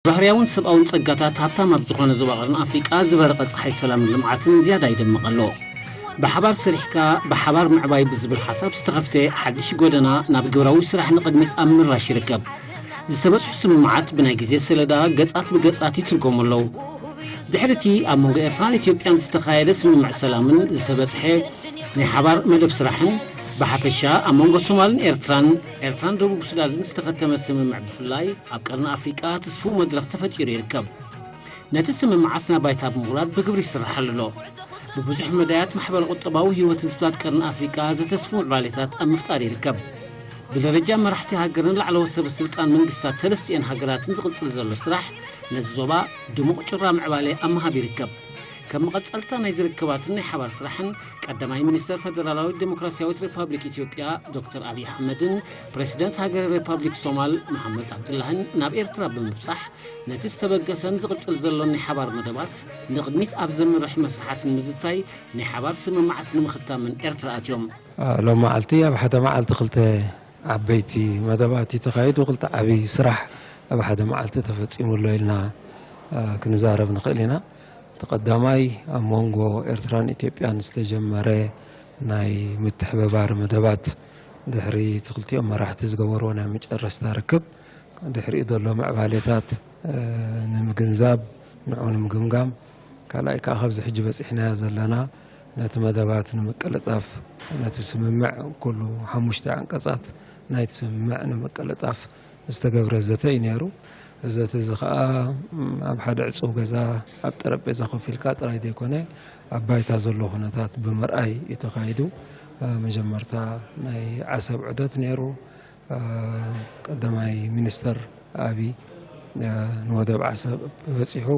ባህርያውን ሰብኣውን ጸጋታት ሃብታም ኣብ ዝኾነ ዞባ ቀርኒ ኣፍሪቃ ዝበረቐ ጸሓይ ሰላምን ልምዓትን ዝያዳ ይደምቕ ኣሎ። ብሓባር ሰሪሕካ ብሓባር ምዕባይ ብዝብል ሓሳብ ዝተኸፍተ ሓድሽ ጎደና ናብ ግብራዊ ስራሕ ንቕድሚት ኣብ ምራሽ ይርከብ። ዝተበጽሑ ስምምዓት ብናይ ግዜ ሰሌዳ ገጻት ብገጻት ይትርጎሙ ኣለዉ። ድሕሪ እቲ ኣብ መንጎ ኤርትራን ኢትዮጵያን ዝተኻየደ ስምምዕ ሰላምን ዝተበጽሐ ናይ ሓባር መደብ ስራሕን፣ ብሓፈሻ ኣብ መንጎ ሶማልን ኤርትራን፣ ኤርትራን ደቡብ ሱዳንን ዝተኸተመ ስምምዕ ብፍላይ ኣብ ቀርኒ ኣፍሪቃ ተስፍኡ መድረኽ ተፈጢሩ ይርከብ። ነቲ ስምምዓት ናብ ባይታ ብምውራድ ብግብሪ ይስርሓሉ ኣሎ። ብብዙሕ መዳያት ማሕበረ ቁጠባዊ ህይወት ህዝብታት ቀርኒ ኣፍሪቃ ዘተስፉ ምዕባሌታት ኣብ ምፍጣር ይርከብ። ብደረጃ መራሕቲ ሃገርን ላዕለዎት ሰበ ስልጣን መንግስታት ሰለስቲኤን ሃገራትን ዝቕጽል ዘሎ ስራሕ ነዚ ዞባ ድሙቕ ጩራ ምዕባሌ ኣብ ምሃብ ይርከብ። ከም መቐጸልታ ናይ ዝርክባትን ናይ ሓባር ስራሕን ቀዳማይ ሚኒስተር ፈደራላዊት ዴሞክራሲያዊት ሪፓብሊክ ኢትዮጵያ ዶክተር ኣብይ ኣሕመድን ፕሬዚደንት ሃገረ ሪፓብሊክ ሶማል መሓመድ ኣብዱላህን ናብ ኤርትራ ብምብጻሕ ነቲ ዝተበገሰን ዝቕጽል ዘሎን ናይ ሓባር መደባት ንቕድሚት ኣብ ዘምርሕ መስርሓት ንምዝታይ ናይ ሓባር ስምምዓት ንምኽታምን ኤርትራ ኣትዮም። ሎም መዓልቲ ኣብ ሓደ መዓልቲ ክልተ ዓበይቲ መደባት እዩ ተኻይዱ፣ ክልተ ዓብዪ ስራሕ ኣብ ሓደ መዓልቲ ተፈጺሙ ኣሎ ኢልና ክንዛረብ ንኽእል ኢና። እቲ ቀዳማይ ኣብ መንጎ ኤርትራን ኢትዮጵያን ዝተጀመረ ናይ ምትሕብባር መደባት ድሕሪ እቲ ክልቲኦም መራሕቲ ዝገበርዎ ናይ መጨረስታ ርክብ ድሕሪኡ ዘሎ ምዕባሌታት ንምግንዛብ ንዑ ንምግምጋም ካልኣይ ከዓ ካብዚ ሕጂ በፂሕናዮ ዘለና ነቲ መደባት ንምቅልጣፍ ነቲ ስምምዕ ኩሉ ሓሙሽተ ዓንቀፃት ናይቲ ስምምዕ ንምቅልጣፍ ዝተገብረ ዘተ እዩ ነይሩ። ዘተ እዚ ከዓ ኣብ ሓደ ዕፁብ ገዛ ኣብ ጠረጴዛ ኮፍ ኢልካ ጥራይ ዘይኮነ ኣብ ባይታ ዘሎ ኩነታት ብምርኣይ እዩ ተኻይዱ። መጀመርታ ናይ ዓሰብ ዑደት ነይሩ። ቀዳማይ ሚኒስተር ኣብይ ንወደብ ዓሰብ በፂሑ፣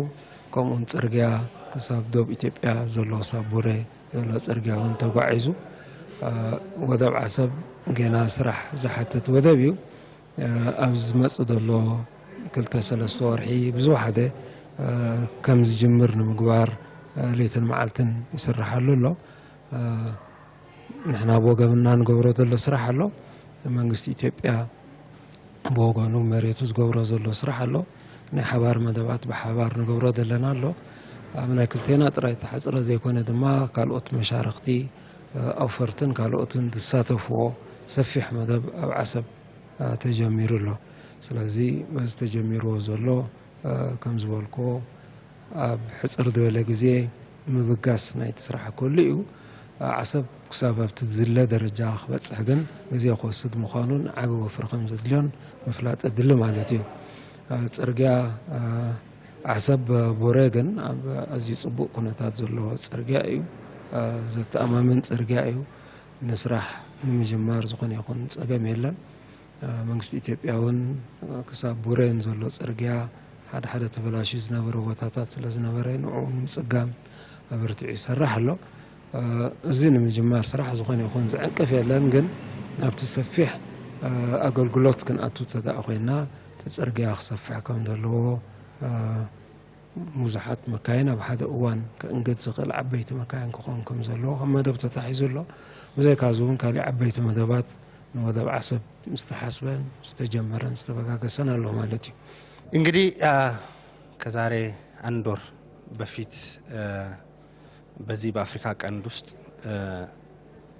ከምኡውን ፅርግያ ክሳብ ዶብ ኢትዮጵያ ዘሎ ክሳብ ቡሬ ዘሎ ፅርግያ እውን ተጓዒዙ። ወደብ ዓሰብ ጌና ስራሕ ዝሓትት ወደብ እዩ። ኣብ ዝመፅእ ዘሎ ክልተ ሰለስተ ወርሒ ብዝወሓደ ከም ዝጅምር ንምግባር ለይትን መዓልትን ይስርሓሉ ኣሎ። ንሕና ብወገንና ንገብሮ ዘሎ ስራሕ ኣሎ። መንግስቲ ኢትዮጵያ ብወገኑ መሬቱ ዝገብሮ ዘሎ ስራሕ ኣሎ። ናይ ሓባር መደባት ብሓባር ንገብሮ ዘለና ኣሎ። ኣብ ናይ ክልቴና ጥራይ ተሓፅረ ዘይኮነ ድማ ካልኦት መሻርክቲ ኣውፈርትን ካልኦትን ዝሳተፍዎ ሰፊሕ መደብ ኣብ ዓሰብ ተጀሚሩ ኣሎ። ስለዚ በዚ ተጀሚርዎ ዘሎ ከም ዝበልክዎ ኣብ ሕፅር ዝበለ ግዜ ምብጋስ ናይቲ ስራሕ ከሉ እዩ። ዓሰብ ክሳብ ኣብቲ ዝድለ ደረጃ ክበፅሕ ግን ግዜ ክወስድ ምዃኑን ዓቢ ወፍሪ ከም ዘድልዮን ምፍላጥ የድሊ ማለት እዩ። ፅርግያ ዓሰብ ቡሬ ግን ኣብ ኣዝዩ ፅቡቕ ኩነታት ዘለዎ ፅርግያ እዩ። ዘተኣማምን ፅርግያ እዩ። ንስራሕ ንምጅማር ዝኾነ ይኹን ፀገም የለን። መንግስቲ ኢትዮጵያ እውን ክሳብ ቡሬ ንዘሎ ፅርግያ ሓደ ሓደ ተበላሽዩ ዝነበረ ቦታታት ስለ ዝነበረ ንዕኡ ንምፅጋን ኣበርቲዑ ይሰርሕ ኣሎ። እዚ ንምጅማር ስራሕ ዝኾነ ይኹን ዝዕንቅፍ የለን፣ ግን ኣብቲ ሰፊሕ ኣገልግሎት ክንኣቱ ተደኣ ኮይና እቲ ፅርግያ ክሰፍሕ ከም ዘለዎ ብዙሓት መካይን ኣብ ሓደ እዋን ከእንግድ ዝኽእል ዓበይቲ መካይን ክኾን ከም ዘለዎ ከም መደብ ተታሒዙ ኣሎ። ብዘይካዚ እውን ካሊእ ዓበይቲ መደባት ንወደብ ዓሰብ ዝተሓስበን ዝተጀመረን ዝተበጋገሰን ኣሎ ማለት እዩ። እንግዲህ ከዛሬ አንድ ወር በፊት በዚህ በአፍሪካ ቀንድ ውስጥ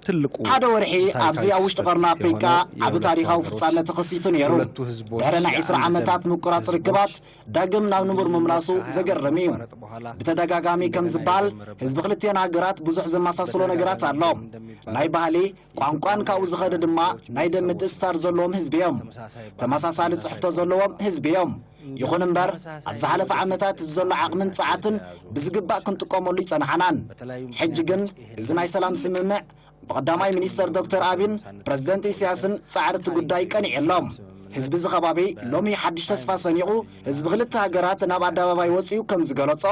ትልቁ ሓደ ወርሒ ኣብዚ ኣብ ውሽጢ ቀርኒ ኣፍሪቃ ዓቢ ታሪኻዊ ፍጻመ ተኸሲቱ ነይሩ። ድሕሪ ናይ ዕስራ ዓመታት ምቁራጽ ርክባት ዳግም ናብ ንቡር ምምላሱ ዘገርም እዩ። ብተደጋጋሚ ከም ዝበሃል ህዝቢ ክልቲኤን ሃገራት ብዙሕ ዘመሳስሎ ነገራት ኣሎ። ናይ ባህሊ፣ ቋንቋን ካብኡ ዝኸደ ድማ ናይ ደም ምትእስሳር ዘለዎም ህዝቢ እዮም። ተመሳሳሊ ጽሕፍቶ ዘለዎም ህዝቢ እዮም። ይኹን እምበር ኣብ ዝሓለፈ ዓመታት ዘሎ ዓቕምን ጸዓትን ብዝግባእ ክንጥቀመሉ ይጸናሕናን። ሕጂ ግን እዚ ናይ ሰላም ስምምዕ ብቐዳማይ ሚኒስተር ዶክተር ኣብይን ፕረዚደንት ኢሳያስን ጻዕሪ እቲ ጉዳይ ቀኒዑ ኣሎ። ህዝቢ እዚ ከባቢ ሎሚ ሓድሽ ተስፋ ሰኒቑ፣ ህዝቢ ክልተ ሃገራት ናብ ኣደባባይ ወጺኡ ከም ዝገለጾ፣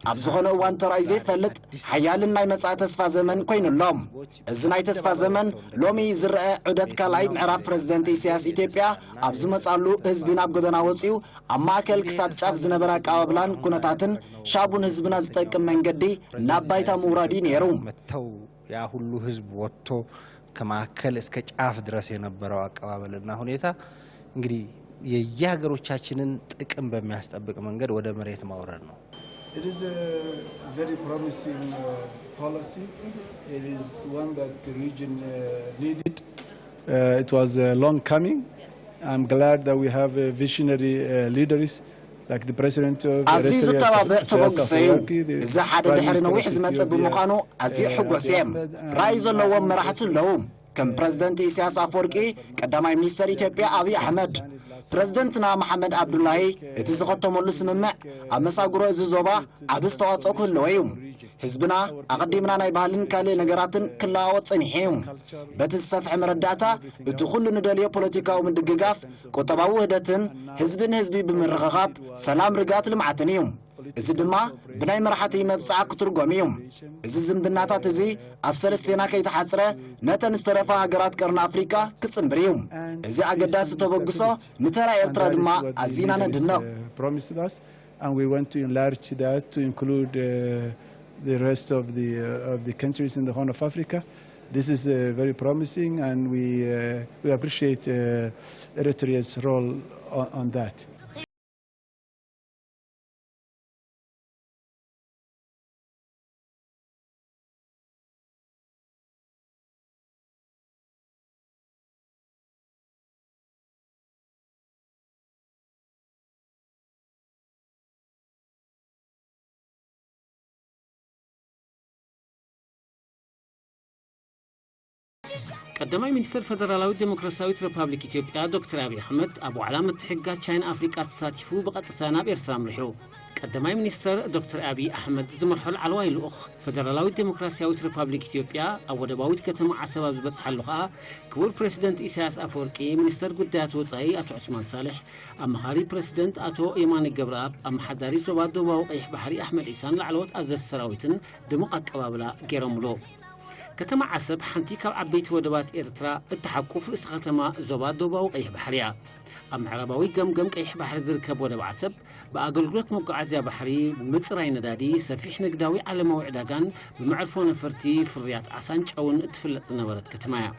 ኣብ ዝኾነ እዋን ተራእዩ ዘይፈልጥ ሓያልን ናይ መጻኢ ተስፋ ዘመን ኮይኑ ኣሎ። እዚ ናይ ተስፋ ዘመን ሎሚ ዝረአ ዑደት ካልኣይ ምዕራፍ ፕረዚደንት ኢሳያስ ኢትዮጵያ ኣብ ዝመጻሉ ህዝቢ ናብ ጎደና ወጺኡ ኣብ ማእከል ክሳብ ጫፍ ዝነበረ ኣቀባብላን ኩነታትን ሻቡ ንህዝብና ዝጠቅም መንገዲ ናብ ባይታ ምውራዱ እዩ ነይሩ። መጥተው ያ ሁሉ ህዝብ ወጥቶ ከማእከል እስከ ጫፍ ድረስ የነበረው አቀባበልና ሁኔታ እንግዲህ የየሀገሮቻችንን ጥቅም በሚያስጠብቅ መንገድ ወደ መሬት ማውረድ ነው። It is a very promising uh, policy. It is one that the region uh, needed. Uh, it was uh, long coming. I'm glad that we have uh, visionary uh, leaders like the president of ኣዝዩ Eritrea, ዘተባብዕ Isaias ተበግሶ እዩ። Afwerki, the እዚ ሓደ Prime ድሕሪ Minister ነዊሕ of ዝመጸ Ethiopia, ብምዃኑ ኣዝዩ uh, ሕጉስ Abiy እየ። Ahmed, and ራእይ ዘለዎም I'm መራሕቲ also ኣለዉ። ከም ፕረዚደንት ኢሳያስ ኣፈወርቂ፣ ቀዳማይ ሚኒስተር ኢትዮጵያ ኣብይ ኣሕመድ፣ ፕረዚደንትና መሓመድ ኣብዱላሂ፣ እቲ ዝኸተመሉ ስምምዕ ኣብ መሳጉሮ እዚ ዞባ ዓቢ ኣስተዋጽኦ ክህልዎ እዩ። ህዝብና ኣቐዲምና ናይ ባህልን ካልእ ነገራትን ክለዋወጥ ጸኒሑ እዩ። በቲ ዝሰፍሐ መረዳእታ፣ እቲ ኩሉ ንደልዮ ፖለቲካዊ ምድግጋፍ፣ ቁጠባዊ ውህደትን ህዝቢ ንህዝቢ ብምርኽኻብ ሰላም፣ ርግኣት፣ ልምዓትን እዩ። እዚ ድማ ብናይ መራሕቲ መብጽዓ ክትርጎም እዩ። እዚ ዝምድናታት እዚ ኣብ ሰለስቴና ከይተሓጽረ ነተን ዝተረፋ ሃገራት ቀርኒ ኣፍሪቃ ክጽንብር እዩ። እዚ ኣገዳሲ ተበግሶ ንተራ ኤርትራ ድማ ኣዚና ነድንቕ። And we want to enlarge that to include uh, the rest of the, uh, of the countries in the Horn of Africa. This is uh, very promising, and we, uh, we appreciate uh, Eritrea's role on, on that. ቀዳማይ ሚኒስትር ፈደራላዊት ዴሞክራሲያዊት ሪፓብሊክ ኢትዮጵያ ዶክተር ኣብይ ኣሕመድ ኣብ ዋዕላ ምትሕግጋዝ ቻይና ኣፍሪቃ ተሳቲፉ ብቐጥታ ናብ ኤርትራ ኣምሪሑ። ቀዳማይ ሚኒስትር ዶክተር ኣብይ ኣሕመድ ዝመርሖ ላዕለዋይ ልኡኽ ፈደራላዊት ዴሞክራሲያዊት ሪፓብሊክ ኢትዮጵያ ኣብ ወደባዊት ከተማ ዓሰብ ኣብ ዝበጽሓሉ ከኣ ክቡር ፕሬዚደንት ኢሳያስ ኣፈወርቂ፣ ሚኒስተር ጉዳያት ወጻኢ ኣቶ ዑስማን ሳልሕ፣ ኣማኻሪ ፕረሲደንት ኣቶ የማነ ገብረኣብ፣ ኣመሓዳሪ ዞባ ደቡባዊ ቀይሕ ባሕሪ ኣሕመድ ዒሳን ላዕለዎት ኣዘዝቲ ሰራዊትን ድሙቕ ኣቀባብላ ገይሮምሉ። ከተማ ዓሰብ ሓንቲ ካብ ዓበይቲ ወደባት ኤርትራ እትሓቁፍ ርእሲ ከተማ ዞባ ደቡባዊ ቀይሕ ባሕሪ እያ። ኣብ ምዕራባዊ ገምገም ቀይሕ ባሕሪ ዝርከብ ወደብ ዓሰብ ብኣገልግሎት መጓዓዝያ ባሕሪ፣ ምጽራይ ነዳዲ፣ ሰፊሕ ንግዳዊ ዓለማዊ ዕዳጋን ብመዕርፎ ነፈርቲ ፍርያት ዓሳን ጨውን እትፍለጥ ዝነበረት ከተማ እያ።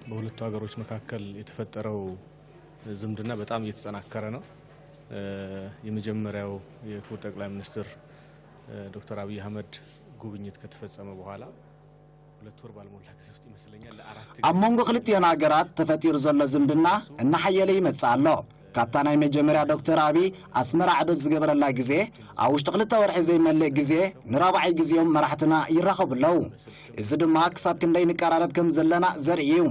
በሁለቱ ሀገሮች መካከል የተፈጠረው ዝምድና በጣም እየተጠናከረ ነው። የመጀመሪያው የክቡር ጠቅላይ ሚኒስትር ዶክተር አብይ አህመድ ጉብኝት ከተፈጸመ በኋላ ሁለት ወር ባልሞላ ጊዜ ውስጥ ይመስለኛል ለአራት ኣብ መንጎ ክልቲኦን ሃገራት ተፈጢሩ ዘሎ ዝምድና እናሓየለ ይመጽእ ኣሎ። ካብታ ናይ መጀመርያ ዶክተር ኣብይ ኣስመራ ዕዶት ዝገበረላ ግዜ፣ ኣብ ውሽጢ ክልተ ወርሒ ዘይመልእ ግዜ ንራብዓይ ግዜኦም መራሕትና ይራኸቡ ኣለዉ። እዚ ድማ ክሳብ ክንደይ ንቀራረብ ከም ዘለና ዘርኢ እዩ።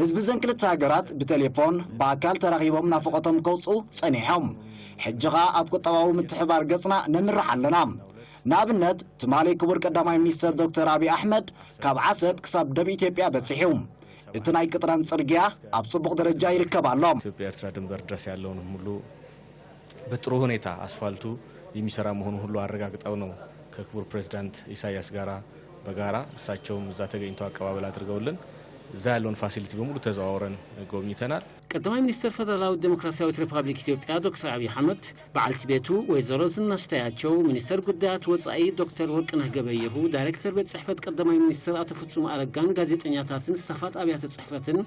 ህዝቢ ዘን ክልተ ሃገራት ብቴሌፎን፣ ብኣካል ተራኺቦም ናፍቖቶም ከውጽኡ ጸኒሖም። ሕጂ ኸኣ ኣብ ቁጠባዊ ምትሕብባር ገጽና ነምርሕ ኣለና። ንኣብነት፣ ትማሊ ክቡር ቀዳማይ ሚኒስተር ዶክተር ኣብይ ኣሕመድ ካብ ዓሰብ ክሳብ ደብ ኢትዮጵያ በጺሑ። እቲ ናይ ቅጥራን ጽርግያ ኣብ ጽቡቕ ደረጃ ይርከብ ኣሎ። ኢትዮጵያ ኤርትራ ድንበር ድረስ ያለውን ሙሉ በጥሩ ሁኔታ አስፋልቱ የሚሰራ መሆኑ ሁሉ አረጋግጠው ነው ከክቡር ፕሬዝዳንት ኢሳያስ ጋራ በጋራ እሳቸውም እዛ ተገኝተው አቀባበል አድርገውልን እዛ ያለውን ፋሲሊቲ በሙሉ ተዘዋውረን ጎብኝተናል። ቀዳማይ ሚኒስትር ፈደራላዊት ዴሞክራሲያዊት ሪፓብሊክ ኢትዮጵያ ዶክተር ኣብይ ኣሕመድ፣ በዓልቲ ቤቱ ወይዘሮ ዝናሽ ታያቸው፣ ሚኒስተር ጉዳያት ወጻኢ ዶክተር ወርቅነህ ገበየሁ፣ ዳይሬክተር ቤት ጽሕፈት ቀዳማይ ሚኒስትር ኣቶ ፍጹም ኣረጋን ጋዜጠኛታትን ስታፋት ኣብያተ ጽሕፈትን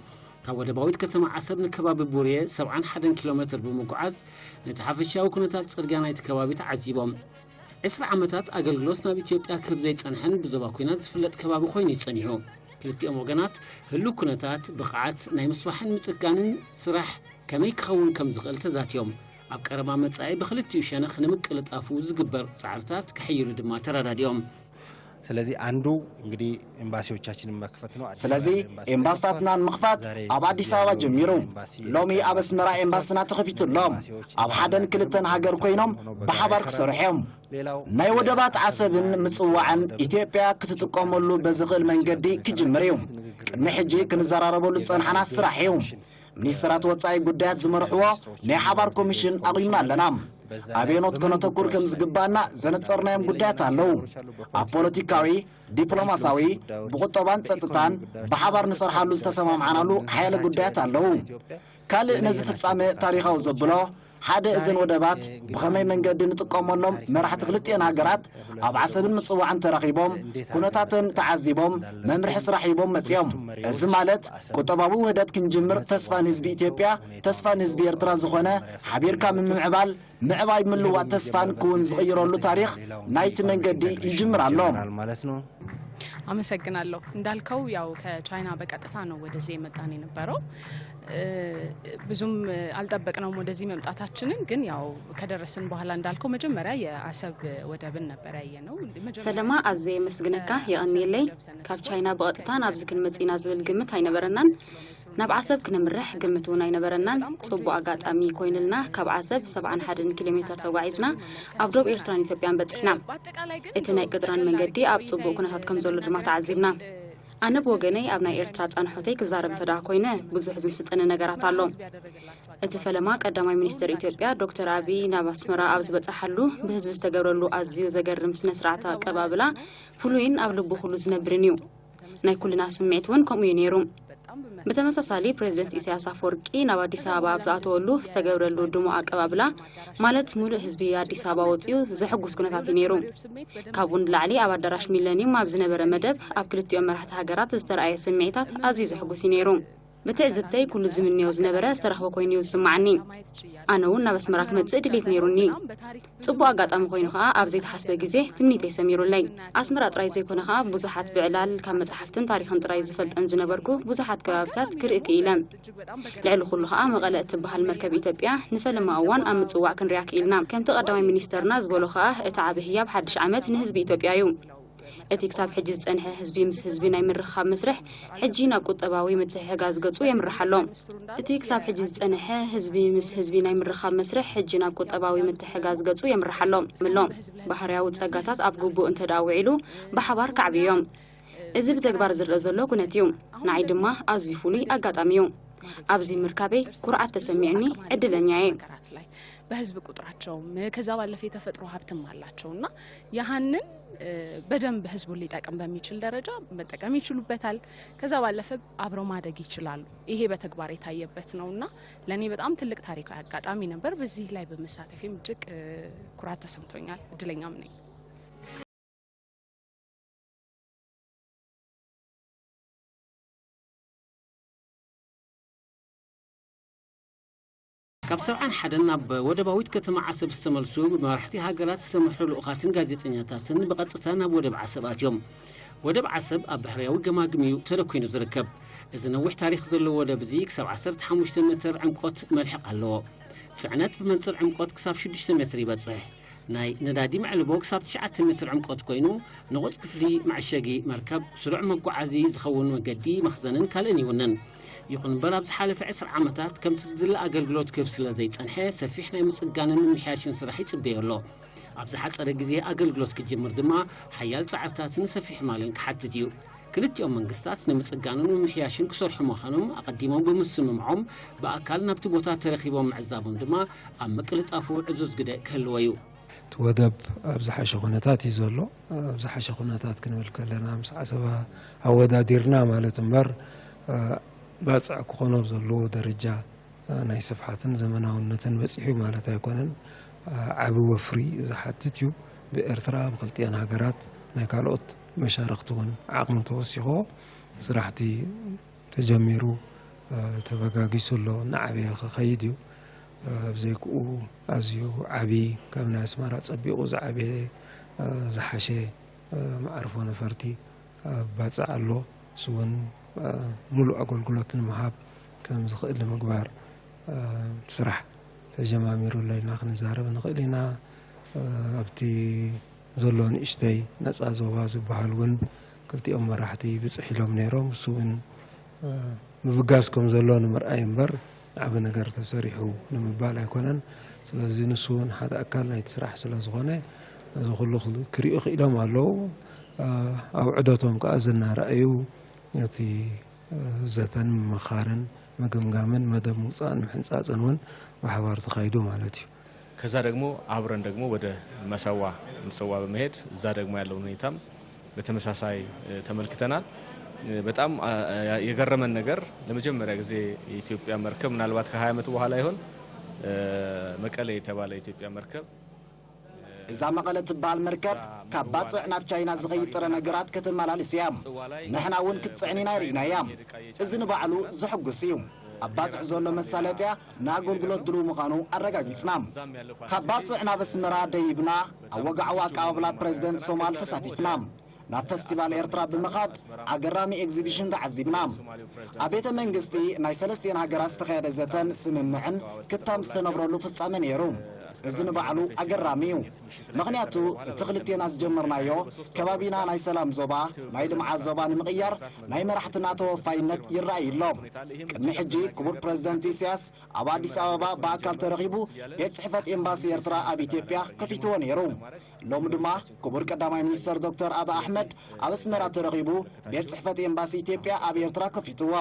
ካብ ወደባዊት ከተማ ዓሰብ ንከባቢ ቡሬ ሰብዓን ሓደን ኪሎ ሜትር ብምጉዓዝ ነቲ ሓፈሻዊ ኩነታት ጽርግያ ናይቲ ከባቢ ተዓዚቦም። ዕስራ ዓመታት ኣገልግሎት ናብ ኢትዮጵያ ክህብ ዘይጸንሐን ብዞባ ኲናት ዝፍለጥ ከባቢ ኮይኑ እዩ ጸኒሑ። ክልቲኦም ወገናት ህሉው ኩነታት፣ ብቕዓት ናይ ምስፋሕን ምጽጋንን ስራሕ ከመይ ክኸውን ከም ዝኽእል ተዛትዮም። ኣብ ቀረባ መጻኢ ብክልቲኡ ሸነኽ ንምቅልጣፉ ዝግበር ጻዕርታት ክሕይሉ ድማ ተረዳዲኦም። ስለዚህ አንዱ እንግዲህ ኤምባሲዎቻችንን መክፈት ነው። አዲስ ስለዚ አበባ ኤምባሲ ኤምባስታትና ንምኽፋት ኣብ ኣዲስ ኣበባ ጀሚሩ ሎሚ ኣብ ኣስመራ ኤምባስና ተኸፊቱ ኣሎ። ኣብ ሓደን ክልተን ሃገር ኮይኖም ብሓባር ክሰርሑ እዮም። ናይ ወደባት ዓሰብን ምጽዋዕን ኢትዮጵያ ክትጥቀመሉ በዝኽእል መንገዲ ክጅምር እዩ። ቅድሚ ሕጂ ክንዘራረበሉ ዝጸንሓና ስራሕ እዩ። ሚኒስትራት ወጻኢ ጉዳያት ዝመርሕዎ ናይ ሓባር ኮሚሽን ኣቑምና ኣለና። ኣበየኖት ከነተኩር ከም ዝግባና ዘነጸርናዮም ጉዳያት ኣለዉ። ኣብ ፖለቲካዊ፣ ዲፕሎማሳዊ፣ ብቁጠባን ጸጥታን ብሓባር ንሰርሓሉ ዝተሰማምዓናሉ ሓያለ ጉዳያት ኣለዉ። ካልእ ነዚ ፍጻመ ታሪኻዊ ዘብሎ ሓደ እዘን ወደባት ብኸመይ መንገዲ ንጥቀመሎም መራሕቲ ክልቲኤን ሃገራት ኣብ ዓሰብን ምጽዋዕን ተራኺቦም ኩነታተን ተዓዚቦም መምርሒ ስራሕ ሂቦም መጺኦም። እዚ ማለት ቁጠባዊ ውህደት ክንጅምር ተስፋ ንህዝቢ ኢትዮጵያ፣ ተስፋ ንህዝቢ ኤርትራ ዝኾነ ሓቢርካ ምምዕባል፣ ምዕባይ ምልዋጥ ተስፋን ክውን ዝቕይረሉ ታሪኽ ናይቲ መንገዲ ይጅምር ኣሎ። ማለት ነው። አመሰግናለሁ። እንዳልከው ያው ከቻይና በቀጥታ ነው ወደዚህ የመጣን የነበረው። ብዙም አልጠበቅነውም ወደዚህ መምጣታችንን፣ ግን ያው ከደረስን በኋላ እንዳልከው መጀመሪያ የአሰብ ወደብን ነበር ያየነው። ፈለማ ኣዘየ የመስግነካ፣ የቐንየለይ። ካብ ቻይና ብቐጥታ ናብዚ ክንመጽእ ኢና ዝብል ግምት ኣይነበረናን። ናብ ዓሰብ ክነምርሕ ግምት እውን ኣይነበረናን። ጽቡቕ ኣጋጣሚ ኮይንልና ካብ ዓሰብ ሰብዓን ሓደን ኪሎ ሜተር ተጓዒዝና ኣብ ዶብ ኤርትራን ኢትዮጵያን በጺሕና። እቲ ናይ ቅጥራን መንገዲ ኣብ ጽቡቕ ኩነታት ከም ዘሎ ድማ ተዓዚብና። ኣነ ብወገነይ ኣብ ናይ ኤርትራ ጻንሖተይ ክዛረብ እንተ ደኣ ኮይነ ብዙሕ ዝምስጠኒ ነገራት ኣሎ። እቲ ፈለማ ቀዳማይ ሚኒስተር ኢትዮጵያ ዶክተር ኣብይ ናብ ኣስመራ ኣብ ዝበጽሓሉ ብህዝቢ ዝተገብረሉ ኣዝዩ ዘገርም ስነ ስርዓት ኣቀባብላ ፍሉይን ኣብ ልቡ ኩሉ ዝነብርን እዩ። ናይ ኩልና ስምዒት እውን ከምኡ እዩ ነይሩ። ብተመሳሳሊ ፕሬዝደንት ኢሳያስ ኣፈወርቂ ናብ ኣዲስ ኣበባ ኣብ ዝኣተወሉ ዝተገብረሉ ድሙቕ ኣቀባብላ ማለት ሙሉእ ህዝቢ ኣዲስ ኣበባ ወፂኡ ዘሕጉስ ኩነታት እዩ ነይሩ። ካብኡ ንላዕሊ ኣብ ኣዳራሽ ሚለኒየም ኣብ ዝነበረ መደብ ኣብ ክልቲኦም መራሕቲ ሃገራት ዝተረኣየ ስምዒታት ኣዝዩ ዘሕጉስ እዩ ነይሩ። ብትዕዝብተይ ኩሉ ዝምንዮ ዝነበረ ዝተረኽበ ኮይኑ እዩ ዝስማዓኒ። ኣነ እውን ናብ ኣስመራ ክመጽእ ድሌት ነይሩኒ። ጽቡቕ ኣጋጣሚ ኮይኑ ከኣ ኣብ ዘይተሓስበ ግዜ ትምኒተይ ሰሚሩለይ። ኣስመራ ጥራይ ዘይኮነ ከኣ ብዙሓት ብዕላል ካብ መጽሓፍትን ታሪኽን ጥራይ ዝፈልጠን ዝነበርኩ ብዙሓት ከባብታት ክርኢ ክኢለ። ልዕሊ ኩሉ ከኣ መቐለ እትበሃል መርከብ ኢትዮጵያ ንፈለማ እዋን ኣብ ምጽዋዕ ክንሪኣ ክኢልና። ከምቲ ቀዳማይ ሚኒስተርና ዝበሎ ከኣ እቲ ዓቢ ህያብ ሓድሽ ዓመት ንህዝቢ ኢትዮጵያ እዩ። እቲ ክሳብ ሕጂ ዝጸንሐ ህዝቢ ምስ ህዝቢ ናይ ምርኽኻብ መስርሕ ሕጂ ናብ ቁጠባዊ ምትሕሕጋዝ ገጹ የምርሕ ኣሎ። እቲ ክሳብ ሕጂ ዝጸንሐ ህዝቢ ምስ ህዝቢ ናይ ምርኻብ መስርሕ ሕጂ ናብ ቁጠባዊ ምትሕጋዝ ገጹ የምርሕ ኣሎ። ምሎ ባህርያዊ ጸጋታት ኣብ ግቡእ እንተ ደኣ ውዒሉ ብሓባር ከዕብዮም። እዚ ብተግባር ዝርአ ዘሎ ኩነት እዩ። ንዓይ ድማ ኣዝዩ ፍሉይ ኣጋጣሚ እዩ። ኣብዚ ምርካበይ ኩርዓት ተሰሚዑኒ ዕድለኛ እየ። በህዝብ ቁጥራቸውም ከዛ ባለፈ የተፈጥሮ ሀብትም አላቸው እና ያህንን በደንብ ህዝቡን ሊጠቅም በሚችል ደረጃ መጠቀም ይችሉበታል። ከዛ ባለፈ አብረው ማደግ ይችላሉ። ይሄ በተግባር የታየበት ነው እና ለእኔ በጣም ትልቅ ታሪካዊ አጋጣሚ ነበር። በዚህ ላይ በመሳተፌም እጅግ ኩራት ተሰምቶኛል። እድለኛም ነኝ። ካብ ሰብዓን ሓደን ናብ ወደባዊት ከተማ ዓሰብ ዝተመልሱ ብመራሕቲ ሃገራት ዝተመርሑ ልኡኻትን ጋዜጠኛታትን ብቐጥታ ናብ ወደብ ዓሰብ ኣትዮም። ወደብ ዓሰብ ኣብ ባሕርያዊ ገማግም እዩ ተደኲኑ ዝርከብ። እዚ ነዊሕ ታሪኽ ዘለዎ ወደብ እዚ ክሳብ ዓሰርተ ሓሙሽተ ሜትር ዕምቆት መልሕቕ ኣለዎ። ጽዕነት ብመንጽር ዕምቆት ክሳብ ሽዱሽተ ሜትር ይበጽሕ። ናይ ነዳዲ መዕልቦ ክሳብ ትሽዓተ ሜትር ዕምቆት ኮይኑ ንቑጽ ክፍሊ መዐሸጊ መርከብ፣ ስሩዕ መጓዓዚ ዝኸውን መገዲ፣ መኽዘንን ካልእን ይውንን። ይኹን እምበር ኣብ ዝሓለፈ ዕስራ ዓመታት ከምቲ ዝድለ ኣገልግሎት ክህብ ስለ ዘይጸንሐ ሰፊሕ ናይ ምጽጋንን ምምሕያሽን ስራሕ ይጽበዮ ኣሎ። ኣብ ዝሓጸረ ግዜ ኣገልግሎት ክጅምር ድማ ሓያል ጻዕርታትን ሰፊሕ ማልን ክሓትት እዩ። ክልቲኦም መንግስታት ንምጽጋንን ምምሕያሽን ክሰርሑ ምዃኖም ኣቐዲሞም ብምስምምዖም ብኣካል ናብቲ ቦታ ተረኺቦም ምዕዛቦም ድማ ኣብ ምቅልጣፉ ዕዙዝ ግደ ክህልዎ እዩ። እቲ ወደብ ኣብ ዝሓሸ ኩነታት እዩ ዘሎ። ኣብ ዝሓሸ ኩነታት ክንብል ከለና ምስ ዓሰባ ኣወዳዲርና ማለት እምበር ባፅዕ ክኾኖ ዘለዎ ደረጃ ናይ ስፍሓትን ዘመናውነትን በፂሑ ማለት ኣይኮነን። ዓቢ ወፍሪ ዝሓትት እዩ። ብኤርትራ ብክልቲኣን ሃገራት ናይ ካልኦት መሻርኽቲ እውን ዓቕሚ ተወሲኽዎ ስራሕቲ ተጀሚሩ ተበጋጊሱ ኣሎ። እናዓበየ ክኸይድ እዩ። ኣብ ዘይክኡ ኣዝዩ ዓቢ ካብ ናይ ኣስመራ ጸቢቑ ዝዓበየ ዝሓሸ መዓርፎ ነፈርቲ ኣብ ባጽዕ ኣሎ። እሱ እውን ምሉእ ኣገልግሎት ንምሃብ ከም ዝኽእል ንምግባር ስራሕ ተጀማሚሩ ኣሎ ኢልና ክንዛረብ ንኽእል ኢና። ኣብቲ ዘሎ ንእሽተይ ነጻ ዞባ ዝበሃል እውን ክልቲኦም መራሕቲ ብጽሕ ኢሎም ነይሮም። እሱ እውን ምብጋስ ከም ዘሎ ንምርኣይ እምበር ዓቢ ነገር ተሰሪሑ ንምባል ኣይኮነን። ስለዚ ንሱ እውን ሓደ ኣካል ናይቲ ስራሕ ስለ ዝኾነ እዚ ኩሉ ክሪኡ ክኢሎም ኣለዉ። ኣብ ዑደቶም ከኣ እዚ እናረኣዩ እቲ ዘተን ምምኻርን ምግምጋምን መደብ ምውጻእን ምሕንጻጽን እውን ብሓባር ተኻይዱ ማለት እዩ። ከዛ ደግሞ አብረን ደግሞ ወደ መሰዋ ምጽዋ በመሄድ እዛ ደግሞ ያለውን ሁኔታም በተመሳሳይ ተመልክተናል። በጣም የገረመን ነገር ለመጀመሪያ ጊዜ የኢትዮጵያ መርከብ ምናልባት ከሃያ ዓመት በኋላ ይሆን መቀሌ የተባለ የኢትዮጵያ መርከብ እዛ መቐለ ትበሃል መርከብ ካብ ባፅዕ ናብ ቻይና ዝኸይድ ጥረ ነገራት ከተመላልስ እያ። ንሕና እውን ክትፅዕን ኢና ርኢናያ። እዚ ንባዕሉ ዘሐጉስ እዩ። ኣብ ባፅዕ ዘሎ መሳለጥያ ንኣገልግሎት ድልው ምዃኑ ኣረጋጊፅና። ካብ ባፅዕ ናብ ኣስመራ ደይብና ኣብ ወግዓዊ ኣቀባብላ ፕረዚደንት ሶማል ተሳቲፍና። ናብ ፈስቲቫል ኤርትራ ብምኻድ ኣገራሚ ኤግዚቢሽን ተዓዚብና። ኣብ ቤተ መንግስቲ ናይ ሰለስቲኤን ሃገራት ዝተኻየደ ዘተን ስምምዕን ክታም ዝተነብረሉ ፍጻመ ነይሩ። እዚ ንባዕሉ ኣገራሚ እዩ። ምኽንያቱ እቲ ክልቴና ዝጀመርናዮ ከባቢና ናይ ሰላም ዞባ ናይ ልምዓት ዞባ ንምቕያር ናይ መራሕትና ተወፋይነት ይረኣይ ኣሎ። ቅድሚ ሕጂ ክቡር ፕረዚደንት ኢሳያስ ኣብ ኣዲስ ኣበባ ብኣካል ተረኺቡ ቤት ጽሕፈት ኤምባሲ ኤርትራ ኣብ ኢትዮጵያ ከፊትዎ ነይሩ። ሎሚ ድማ ክቡር ቀዳማይ ሚኒስተር ዶክተር ኣቢ ኣሕመድ ኣብ ኣስመራ ተረኺቡ ቤት ጽሕፈት ኤምባሲ ኢትዮጵያ ኣብ ኤርትራ ከፊትዎ።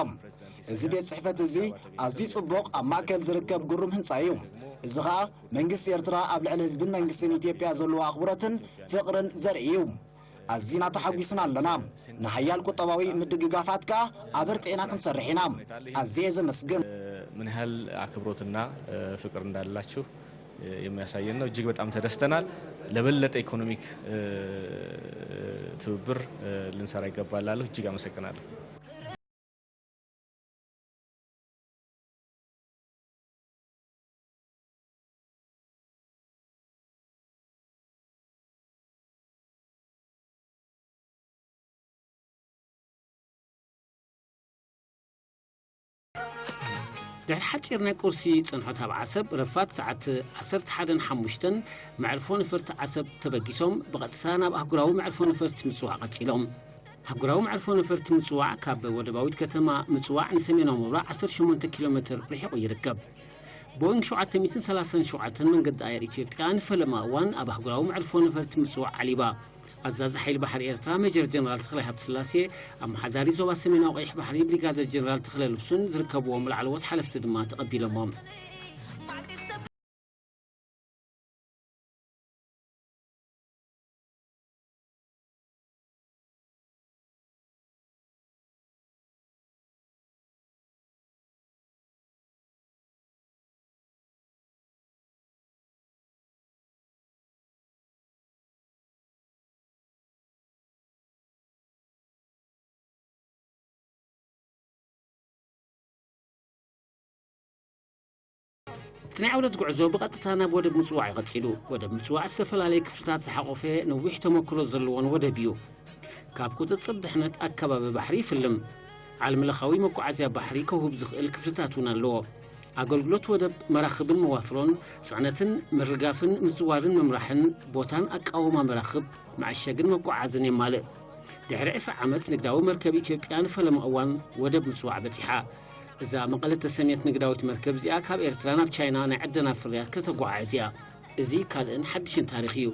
እዚ ቤት ጽሕፈት እዚ ኣዝዩ ጽቡቕ ኣብ ማእከል ዝርከብ ግሩም ህንጻ እዩ። እዚ ኸኣ መንግስቲ ኤርትራ ኣብ ልዕሊ ህዝብን መንግስትን ኢትዮጵያ ዘለዎ ኣኽብሮትን ፍቕርን ዘርኢ እዩ። ኣዚና ተሓጒስና ኣለና። ንሓያል ቁጠባዊ ምድግጋፋት ከኣ ኣበርቲዕና ክንሰርሕ ኢና። ኣዝየ ዘመስግን። ምን ያህል አክብሮትና ፍቅር እንዳላችሁ የሚያሳየን ነው። እጅግ በጣም ተደስተናል። ለበለጠ ኢኮኖሚክ ትብብር ልንሰራ ይገባል እላለሁ። እጅግ አመሰግናለሁ። ድሕሪ ሓጺር ናይ ቁርሲ ጽንሖት ኣብ ዓሰብ ረፋድ ሰዓት ዓሰርተ ሓደን ሓሙሽተን መዕርፎ ነፈርቲ ዓሰብ ተበጊሶም ብቐጥታ ናብ ኣህጉራዊ መዕርፎ ነፈርቲ ምጽዋዕ ቀጺሎም። ኣህጉራዊ መዕርፎ ነፈርቲ ምጽዋዕ ካብ ወደባዊት ከተማ ምጽዋዕ ንሰሜናዊ ምብራቕ ዓሰርተ ሸሞንተ ኪሎ ሜትር ርሒቑ ይርከብ። ቦይንግ ሸውዓተ ሚእትን ሰላሳን ሸውዓተን መንገዲ ኣየር ኢትዮጵያ ንፈለማ እዋን ኣብ ኣህጉራዊ መዕርፎ ነፈርቲ ምጽዋዕ ዓሊባ። ኣዛዚ ሓይሊ ባሕሪ ኤርትራ ሜጀር ጀነራል ተኽላይ ሃብተስላሴ፣ ኣመሓዳሪ ዞባ ሰሜናዊ ቀይሕ ባሕሪ ብሪጋደር ጀነራል ተኽለ ልብሱን ዝርከብዎም ላዕለዎት ሓለፍቲ ድማ ተቐቢሎሞም። እቲ ናይ ዑደት ጉዕዞ ብቐጥታ ናብ ወደብ ምጽዋዕ እዩ ቀጺሉ። ወደብ ምጽዋዕ ዝተፈላለየ ክፍልታት ዝሓቖፈ ነዊሕ ተመክሮ ዘለዎን ወደብ እዩ። ካብ ቁጽጽር ድሕነት ኣከባቢ ባሕሪ ይፍልም። ዓለምለኻዊ መጓዓዝያ ባሕሪ ከውህብ ዝኽእል ክፍልታት እውን ኣለዎ። ኣገልግሎት ወደብ መራኽብን መዋፍሮን፣ ጽዕነትን ምርጋፍን ምዝዋርን ምምራሕን፣ ቦታን ኣቃውማ መራኽብ፣ መዐሸግን መጓዓዝን የማልእ። ድሕሪ ዕስራ ዓመት ንግዳዊ መርከብ ኢትዮጵያ ንፈለማ እዋን ወደብ ምጽዋዕ በጺሓ። እዛ መቐለ እተሰምየት ንግዳዊት መርከብ እዚኣ ካብ ኤርትራ ናብ ቻይና ናይ ዕደና ፍርያት ከተጓዓዕዝ እያ። እዚ ካልእን ሓድሽን ታሪኽ እዩ።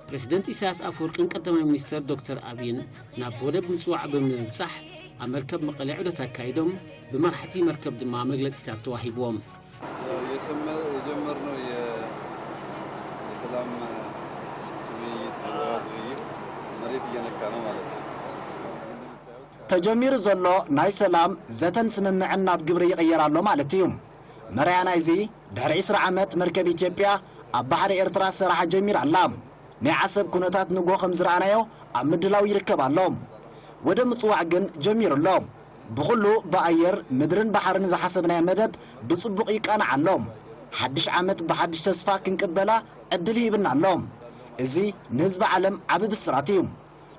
ፕረሲደንት ኢሳያስ ኣፈወርቅን ቀዳማይ ሚኒስተር ዶክተር ኣብይን ናብ ወደብ ምጽዋዕ ብምብጻሕ ኣብ መርከብ መቐለ ዑደት ኣካይዶም፣ ብመራሕቲ መርከብ ድማ መግለጺታት ተዋሂብዎም። የጀመርነው የሰላም ውይይት የመግባባት ውይይት መሬት እየነካ ነው ማለት ነው። ተጀሚሩ ዘሎ ናይ ሰላም ዘተን ስምምዕን ናብ ግብሪ ይቕየር ኣሎ ማለት እዩ። መርኣያ ናይዚ ድሕሪ ዕስራ ዓመት መርከብ ኢትዮጵያ ኣብ ባሕሪ ኤርትራ ሰራሓ ጀሚራ ኣላ። ናይ ዓሰብ ኩነታት ንጎ ከም ዝረኣናዮ ኣብ ምድላው ይርከብ ኣሎ። ወደብ ምጽዋዕ ግን ጀሚሩ ኣሎ። ብኹሉ ብኣየር ምድርን ባሕርን ዝሓሰብናዮ መደብ ብጽቡቕ ይቃናዕ ኣሎ። ሓድሽ ዓመት ብሓድሽ ተስፋ ክንቅበላ ዕድል ይህብና ኣሎ። እዚ ንህዝቢ ዓለም ዓቢ ብስራት እዩ።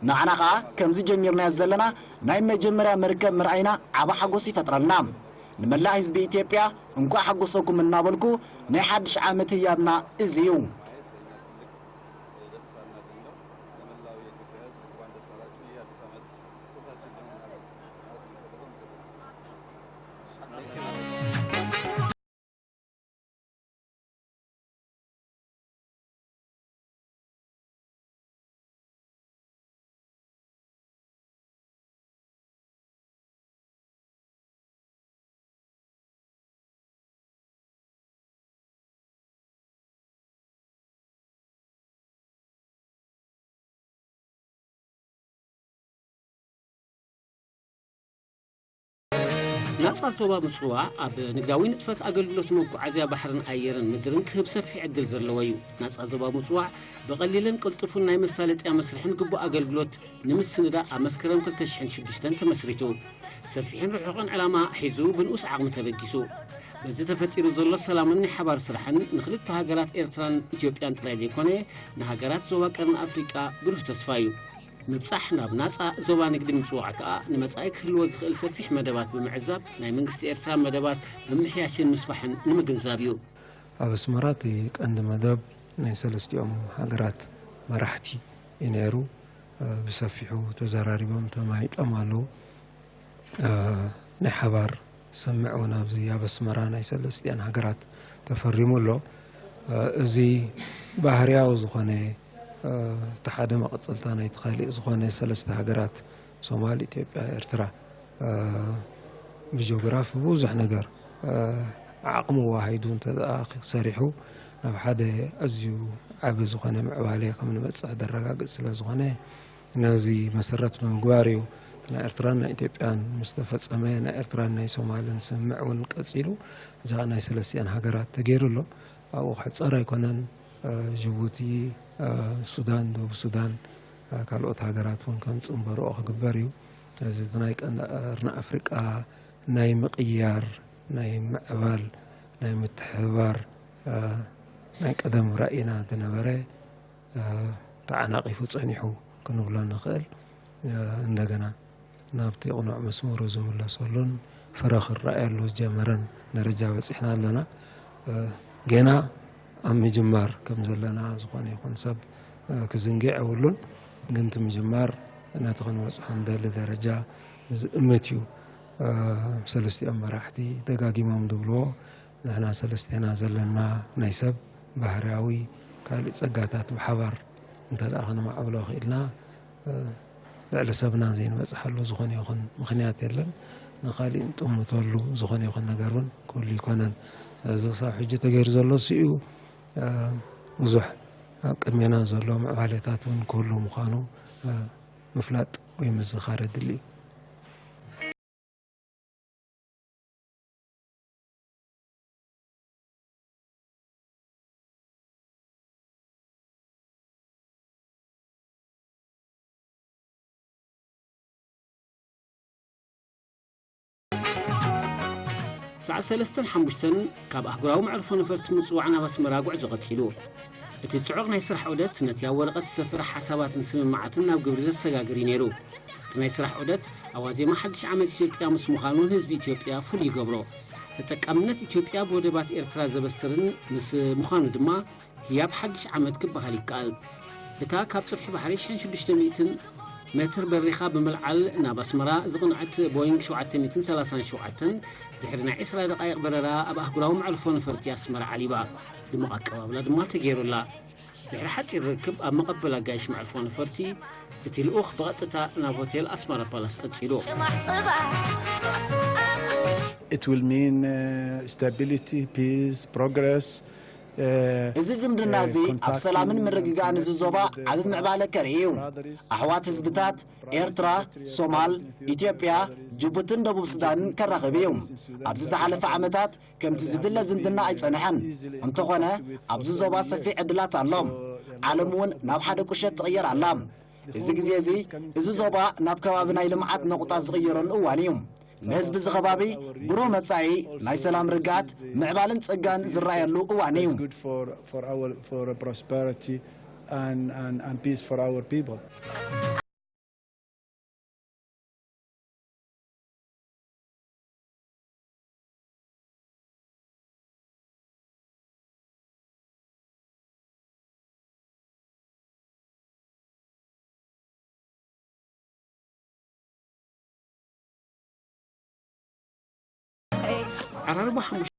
ንዓና ኸኣ ከምዚ ጀሚርናዮ ዘለና ናይ መጀመርያ መርከብ ምርኣይና ዓቢ ሓጎስ ይፈጥረልና። ንመላእ ህዝቢ ኢትዮጵያ እንቋዕ ሓጎሰኩም እናበልኩ ናይ ሓድሽ ዓመት ህያብና እዚ እዩ። ናጻ ዞባ ምጽዋዕ ኣብ ንግዳዊ ንጥፈት ኣገልግሎት መጓዓዝያ ባሕርን ኣየርን ምድርን ክህብ ሰፊሕ ዕድል ዘለዎ እዩ። ናጻ ዞባ ምጽዋዕ ብቐሊልን ቅልጡፍን ናይ መሳለጥያ መስርሕን ግቡእ ኣገልግሎት ንምስንዳእ ኣብ መስከረም ክልተ ሽሕን ሽዱሽተን ተመስሪቱ። ሰፊሕን ርሑቕን ዕላማ ሒዙ ብንኡስ ዓቕሚ ተበጊሱ። በዚ ተፈጢሩ ዘሎ ሰላምን ናይ ሓባር ስራሕን ንክልተ ሃገራት ኤርትራን ኢትዮጵያን ጥራይ ዘይኮነ ንሃገራት ዞባ ቀርኒ ኣፍሪቃ ብሩህ ተስፋ እዩ። ምብጻሕ ናብ ናጻ ዞባ ንግዲ ምጽዋዕ ከኣ ንመጻኢ ክህልዎ ዝኽእል ሰፊሕ መደባት ብምዕዛብ ናይ መንግስቲ ኤርትራ መደባት ምምሕያሽን ምስፋሕን ንምግንዛብ እዩ። ኣብ ኣስመራ እቲ ቀንዲ መደብ ናይ ሰለስቲኦም ሃገራት መራሕቲ እዩ ነይሩ። ብሰፊሑ ተዘራሪቦም ተማይጦም ኣለዉ። ናይ ሓባር ስምምዕ እውን ኣብዚ ኣብ ኣስመራ ናይ ሰለስቲኣን ሃገራት ተፈሪሙ ኣሎ። እዚ ባህርያዊ ዝኾነ እቲ ሓደ መቐጸልታ ናይቲ ካሊእ ዝኾነ ሰለስተ ሃገራት ሶማል፣ ኢትዮጵያ፣ ኤርትራ ብጂኦግራፊ ብዙሕ ነገር ዓቕሚ ዋሂዱ እንተ ደኣ ሰሪሑ ናብ ሓደ ኣዝዩ ዓቢ ዝኾነ ምዕባለ ከም ንበጽሕ ዘረጋግጽ ስለ ዝኾነ ነዚ መሰረት ብምግባር እዩ። ናይ ኤርትራን ናይ ኢትዮጵያን ምስ ተፈጸመ ናይ ኤርትራን ናይ ሶማልን ስምምዕ እውን ቀጺሉ፣ እዚ ኸኣ ናይ ሰለስቲኣን ሃገራት ተገይሩ ኣሎ። ኣብኡ ክሕጸር ኣይኮነን። ጅቡቲ፣ ሱዳን፣ ደቡብ ሱዳን፣ ካልኦት ሃገራት እውን ከም ጽንበርኦ ክግበር እዩ። እዚ ናይ ቀርኒ ኣፍሪቃ ናይ ምቕያር፣ ናይ ምዕባል፣ ናይ ምትሕብባር ናይ ቀደም ራእይና ዝነበረ ተዓናቒፉ ጸኒሑ ክንብሎ ንኽእል። እንደገና ናብቲ ቅኑዕ መስመሩ ዝምለሰሉን ፍረ ክረኣየሉ ዝጀመረን ደረጃ በጺሕና ኣለና። ገና ኣብ ምጅማር ከም ዘለና ዝኾነ ይኹን ሰብ ክዝንግዕ የብሉን። ግን እቲ ምጅማር ነቲ ክንበጽሖ ንደሊ ደረጃ ዝእምት እዩ። ሰለስቲኦም መራሕቲ ደጋጊሞም ዝብልዎ ንሕና ሰለስቴና ዘለና ናይ ሰብ ባህርያዊ ካልእ ጸጋታት ብሓባር እንተ ደኣ ከነማዕብሎ ክኢልና፣ ልዕሊ ሰብና ዘይንበጽሓሉ ዝኾነ ይኹን ምኽንያት የለን። ንኻሊእ እንጥምተሉ ዝኾነ ይኹን ነገር እውን ክህሉ ኣይኮነን። ስለዚ ክሳብ ሕጂ ተገይሩ ዘሎ እሱ እዩ። ብዙሕ ኣብ ቅድሜና ዘሎ ምዕባለታት እውን ክህሉ ምዃኑ ምፍላጥ ወይ ምዝኻር የድሊ እዩ። ሰዓት ሰለስተን ሓሙሽተን ካብ ኣህጉራዊ መዕርፎ ነፈርቲ ምጽዋዕ ናብ ኣስመራ ጉዕዞ ቀጺሉ። እቲ ጽዑቕ ናይ ስራሕ ዑደት ነቲ ኣብ ወረቐት ዝሰፈረ ሓሳባትን ስምምዓትን ናብ ግብሪ ዘሰጋግር እዩ ነይሩ። እቲ ናይ ስራሕ ዑደት ኣብ ዋዜማ ሓድሽ ዓመት ኢትዮጵያ ምስ ምዃኑ ንህዝቢ ኢትዮጵያ ፍሉይ ይገብሮ። ተጠቃምነት ኢትዮጵያ ብወደባት ኤርትራ ዘበስርን ምስ ምዃኑ ድማ ህያብ ሓድሽ ዓመት ክበሃል ይከኣል። እታ ካብ ጽፍሒ ባሕሪ ሽሕን ሽዱሽተ ሚእትን ሜትር በሪኻ ብምልዓል ናብ ኣስመራ ዝቕንዐት ቦይንግ ሸውዓተ ሚእትን ሰላሳን ሸውዓተን ድሕሪ ናይ ዕስራ ደቓይቕ በረራ ኣብ ኣህጉራዊ መዕርፎ ነፈርቲ ኣስመራ ዓሊባ። ድሙቕ ኣቀባብላ ድማ ተገይሩላ። ድሕሪ ሓጺር ርክብ ኣብ መቐበል ኣጋይሽ መዕርፎ ነፈርቲ፣ እቲ ልኡኽ ብቐጥታ ናብ ሆቴል ኣስመራ ፓላስ ቀጺሉ። It will mean uh, stability, peace, progress. Uh, እዚ ዝምድና እዚ ኣብ ሰላምን ምርግጋእን እዚ ዞባ ዓቢ ምዕባለ ከርኢ እዩ። ኣሕዋት ህዝብታት ኤርትራ፣ ሶማል፣ ኢትዮጵያ፣ ጅቡትን ደቡብ ሱዳንን ከራኽብ እዩ። ኣብዚ ዝሓለፈ ዓመታት ከምቲ ዝድለ ዝምድና ኣይጸንሐን። እንተኾነ ኣብዚ ዞባ ሰፊሕ ዕድላት ኣሎ። ዓለም እውን ናብ ሓደ ቁሸት ትቕየር ኣላ። እዚ ግዜ እዚ እዚ ዞባ ናብ ከባቢ ናይ ልምዓት ነቑጣ ዝቕየረሉ እዋን እዩ። ንህዝቢ እዚ ከባቢ ብሩህ መጻኢ፣ ናይ ሰላም ርግኣት፣ ምዕባልን ጸጋን ዝረኣየሉ እዋን እዩ። It's good for, for our for prosperity and, and, and peace for our people. ዓራርባ ሓሙሽተ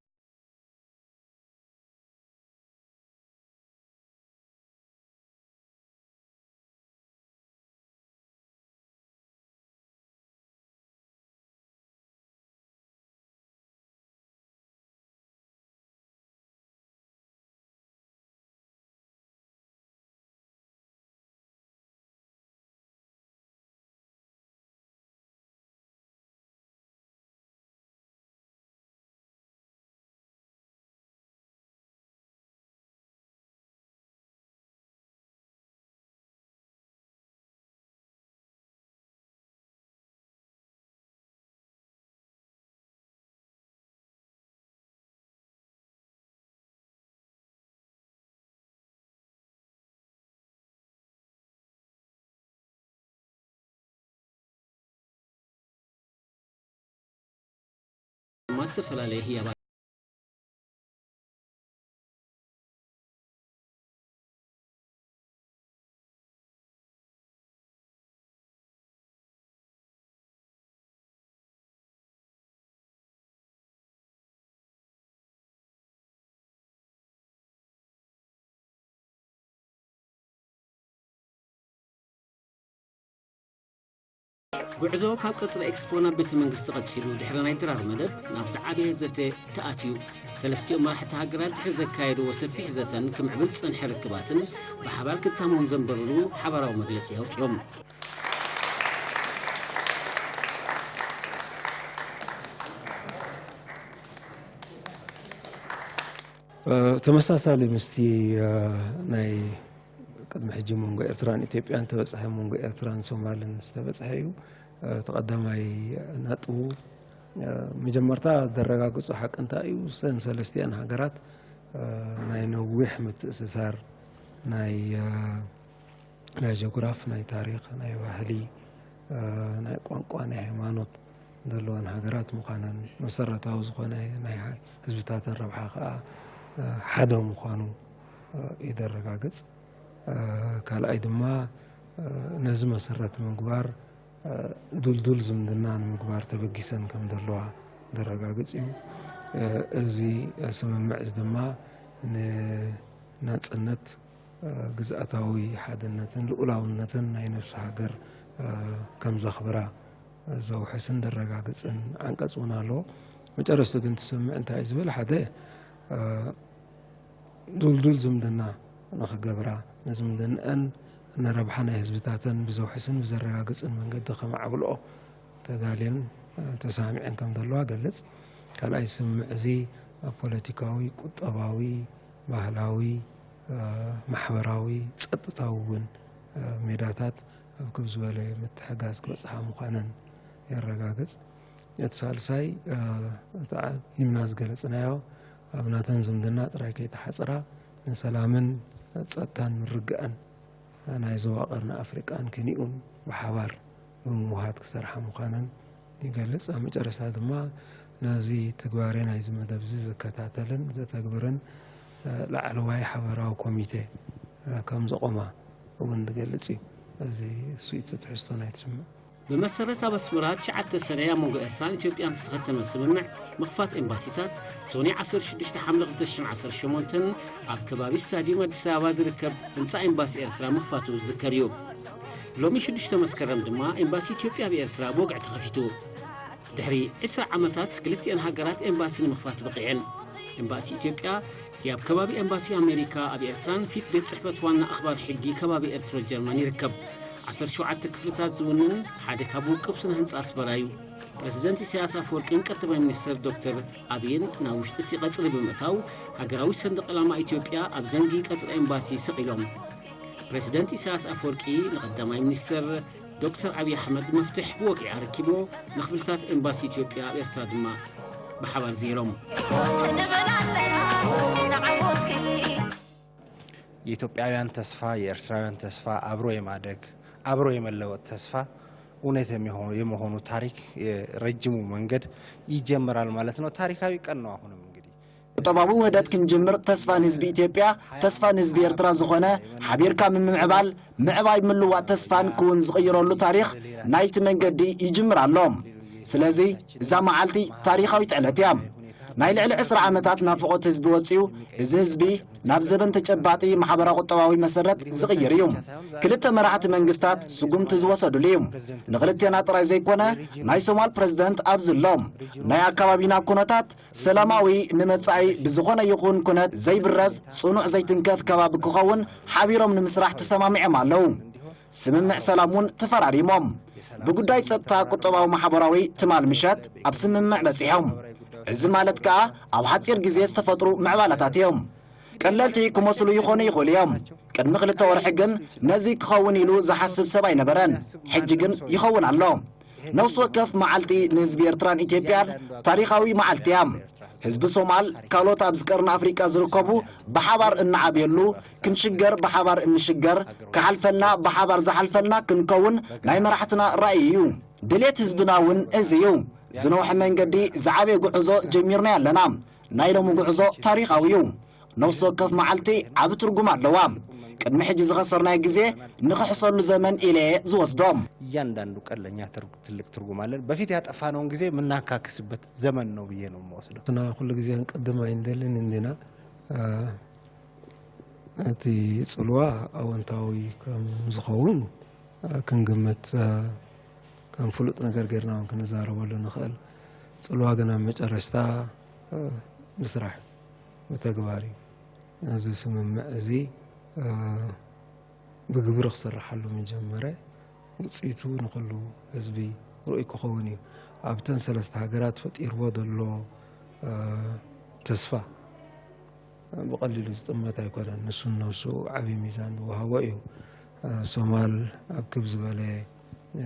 ዝተፈላለየ ህያባት ጉዕዞ ካብ ቀጽሪ ኤክስፖ ናብ ቤተ መንግስቲ ቀጺሉ፣ ድሕሪ ናይ ድራር መደብ ናብ ዝዓበየ ዘተ ተኣትዩ። ሰለስቲኦም መራሕቲ ሃገራት ድሕሪ ዘካየድዎ ሰፊሕ ዘተን ክምዕብል ዝጸንሐ ርክባትን ብሓባር ክታመሙ ዘንበሩሉ ሓባራዊ መግለጺ ኣውጺኦም። ተመሳሳሊ ምስቲ ናይ ቅድሚ ሕጂ መንጎ ኤርትራን ኢትዮጵያን ተበፅሐ መንጎ ኤርትራን ሶማልን ዝተበፅሐ እዩ። እቲ ቀዳማይ ነጥቡ መጀመርታ ዘረጋግፁ ሓቂ እንታይ እዩ? ሰን ሰለስቲኣን ሃገራት ናይ ነዊሕ ምትእስሳር ናይ ናይ ጀግራፍ፣ ናይ ታሪኽ፣ ናይ ባህሊ፣ ናይ ቋንቋ፣ ናይ ሃይማኖት ዘለወን ሃገራት ምዃነን መሰረታዊ ዝኾነ ናይ ህዝብታተን ረብሓ ከዓ ሓደ ምዃኑ እዩ ዘረጋግፅ። ካልኣይ ድማ ነዚ መሰረት ምግባር ድልዱል ዝምድና ንምግባር ተበጊሰን ከም ዘለዋ ዘረጋግፅ እዩ። እዚ ስምምዕ እዚ ድማ ንናፅነት ግዝኣታዊ ሓድነትን ልኡላውነትን ናይ ነፍሲ ሃገር ከም ዘኽብራ ዘውሕስን ዘረጋግፅን ዓንቀፅ እውን ኣለዎ። መጨረሽቱ ግን ትስምዕ እንታይ እዩ ዝብል ሓደ ድልዱል ዝምድና ንኽገብራ ንዝምድንአን ንረብሓ ናይ ህዝብታተን ብዘውሕስን ብዘረጋግፅን መንገዲ ከማዕብልኦ ተዳልየን ተሳሚዐን ከም ዘለዋ ገልፅ። ካልኣይ ስምምዕ እዚ ኣብ ፖለቲካዊ፣ ቁጠባዊ፣ ባህላዊ፣ ማሕበራዊ፣ ጸጥታዊ እውን ሜዳታት ኣብ ክብ ዝበለ ምትሕጋዝ ክበጽሓ ምዃነን የረጋግጽ። እቲ ሳልሳይ እቲ ኣቐዲምና ዝገለጽናዮ ኣብ ናተን ዝምድና ጥራይ ከይተሓጽራ ንሰላምን ጸጥታን ምርግኣን ናይ ዞባ ቀርኒ ኣፍሪቃን ክንዩን ብሓባር ብምውሃድ ክሰርሓ ምዃነን ይገልጽ። ኣብ መጨረሽታ ድማ ነዚ ትግባሬ ናይዚ መደብ እዚ ዝከታተልን ዘተግብርን ላዕለዋይ ሓበራዊ ኮሚቴ ከም ዘቖማ እውን ዝገልጽ እዩ። እዚ እሱ እዩ እቲ ትሕዝቶ ናይቲ ስምምዕ። ብመሰረት ኣብ ኣስመራ ትሽዓተ ሰነ ኣብ መንጎ ኤርትራን ኢትዮጵያን ዝተኸተመ ስምምዕ ምኽፋት ኤምባሲታት፣ ሶኒ ዓሰርተ ሽዱሽተ ሓምለ ክልተ ሽሕን ዓሰርተ ሸሞንተን ኣብ ከባቢ ስታድዩም ኣዲስ ኣበባ ዝርከብ ህንጻ ኤምባሲ ኤርትራ ምኽፋቱ ዝዝከር እዩ። ሎሚ ሽዱሽተ መስከረም ድማ ኤምባሲ ኢትዮጵያ ኣብ ኤርትራ ብወግዒ ተኸፊቱ። ድሕሪ ዕስራ ዓመታት ክልቲኣን ሃገራት ኤምባሲ ንምኽፋት በቒዐን። ኤምባሲ ኢትዮጵያ እቲ ኣብ ከባቢ ኤምባሲ ኣሜሪካ ኣብ ኤርትራን ፊት ቤት ጽሕፈት ዋና ኣኽባር ሕጊ ከባቢ ኤርትራ ጀርመን ይርከብ። ዓሰርተ ሸውዓተ ክፍልታት ዝውንን ሓደ ካብ ውቅብ ስነ ህንጻ ኣስመራ እዩ። ፕረዚደንት ኢሳያስ ኣፈወርቂን ቀዳማይ ሚኒስትር ዶክተር ኣብይን ናብ ውሽጢ እቲ ቀጽሪ ብምእታው ሃገራዊ ሰንደቕ ዕላማ ኢትዮጵያ ኣብ ዘንጊ ቀጽሪ ኤምባሲ ሰቒሎም። ፕረዚደንት ኢሳያስ ኣፈወርቂ ንቀዳማይ ሚኒስትር ዶክተር ኣብይ ኣሕመድ መፍትሕ ብወግዒ ኣረኪብዎ፣ ንክፍልታት ኤምባሲ ኢትዮጵያ ኣብ ኤርትራ ድማ ብሓባር ዘይሮም። የኢትዮጵያውያን ተስፋ፣ የኤርትራውያን ተስፋ፣ አብሮ የማደግ አብሮ የመለወጥ ተስፋ እውነት የመሆኑ ታሪክ የረጅሙ መንገድ ይጀምራል ማለት ነው። ታሪካዊ ቀን ነው። አሁንም እንግዲህ ቁጠባዊ ውህደት ክንጅምር ተስፋ ንህዝቢ ኢትዮጵያ፣ ተስፋ ንህዝቢ ኤርትራ ዝኾነ ሓቢርካ ምምዕባል፣ ምዕባይ ምልዋጥ ተስፋን ክውን ዝቕይረሉ ታሪኽ ናይቲ መንገዲ ይጅምር ኣሎ። ስለዚ እዛ መዓልቲ ታሪኻዊት ዕለት እያ። ናይ ልዕሊ ዕስራ ዓመታት ናፍቖት ህዝቢ ወጺኡ፣ እዚ ህዝቢ ናብ ዘበን ተጨባጢ ማሕበራዊ ቁጠባዊ መሰረት ዝቕይር እዩ። ክልተ መራሕቲ መንግስታት ስጉምቲ ዝወሰዱሉ እዩ። ንክልቴና ጥራይ ዘይኮነ ናይ ሶማል ፕረዚደንት ኣብዚ ኣሎ። ናይ ኣካባቢና ኩነታት ሰላማዊ ንመጻኢ ብዝኾነ ይኹን ኩነት ዘይብረዝ ጽኑዕ ዘይትንከፍ ከባቢ ክኸውን ሓቢሮም ንምስራሕ ተሰማሚዖም ኣለዉ። ስምምዕ ሰላም እውን ተፈራሪሞም። ብጉዳይ ጸጥታ ቁጠባዊ ማሕበራዊ ትማል ምሸት ኣብ ስምምዕ በጺሖም። እዚ ማለት ከኣ ኣብ ሓጺር ግዜ ዝተፈጥሩ ምዕባላታት እዮም። ቀለልቲ ክመስሉ ይኾኑ ይኽእሉ እዮም። ቅድሚ ክልተ ወርሒ ግን ነዚ ክኸውን ኢሉ ዝሓስብ ሰብ ኣይነበረን። ሕጂ ግን ይኸውን ኣሎ። ነፍሲ ወከፍ መዓልቲ ንህዝቢ ኤርትራን ኢትዮጵያን ታሪኻዊ መዓልቲ እያ። ህዝቢ ሶማል ካልኦት ኣብዚ ቀርኒ ኣፍሪቃ ዝርከቡ ብሓባር እንዓብየሉ፣ ክንሽገር ብሓባር እንሽገር፣ ክሓልፈና ብሓባር ዝሓልፈና ክንከውን ናይ መራሕትና ራእይ እዩ። ድሌት ህዝብና እውን እዚ እዩ። ዝነውሐ መንገዲ ዝዓበየ ጉዕዞ ጀሚርና ኣለና። ናይ ሎሚ ጉዕዞ ታሪኻዊ እዩ። ነፍሲ ወከፍ መዓልቲ ዓቢ ትርጉም ኣለዋ። ቅድሚ ሕጂ ዝኸሰርናዮ ግዜ ንኽሕሰሉ ዘመን ኢለ እየ ዝወስዶ። እያንዳንዱ ቀን ለእኛ ትር- ትልቅ ትርጉም አለን። በፊት ያጠፋነውን ጊዜ የምናካክስበት ዘመን ነው ብዬ ነው የምወስደው። ንሕና ኩሉ ግዜ ክንቅድም ኣይንደልን እንዲና። እቲ ጽልዋ ኣወንታዊ ከም ዝኸውን ክንግምት ከም ፍሉጥ ነገር ጌርና እውን ክንዛረበሉ ንኽእል። ጽልዋ ግን ኣብ መጨረሽታ ምስራሕ፣ ምተግባር እዩ። እዚ ስምምዕ እዚ ብግብሪ ክስርሓሉ ምጀመረ ውፅኢቱ ንኹሉ ህዝቢ ርኡይ ክኸውን እዩ። ኣብተን ሰለስተ ሃገራት ፈጢርዎ ዘሎ ተስፋ ብቐሊሉ ዝጥመት ኣይኮነን። ንሱ ንነብሱ ዓብዪ ሚዛን ዝወሃቦ እዩ። ሶማል ኣብ ክብ ዝበለ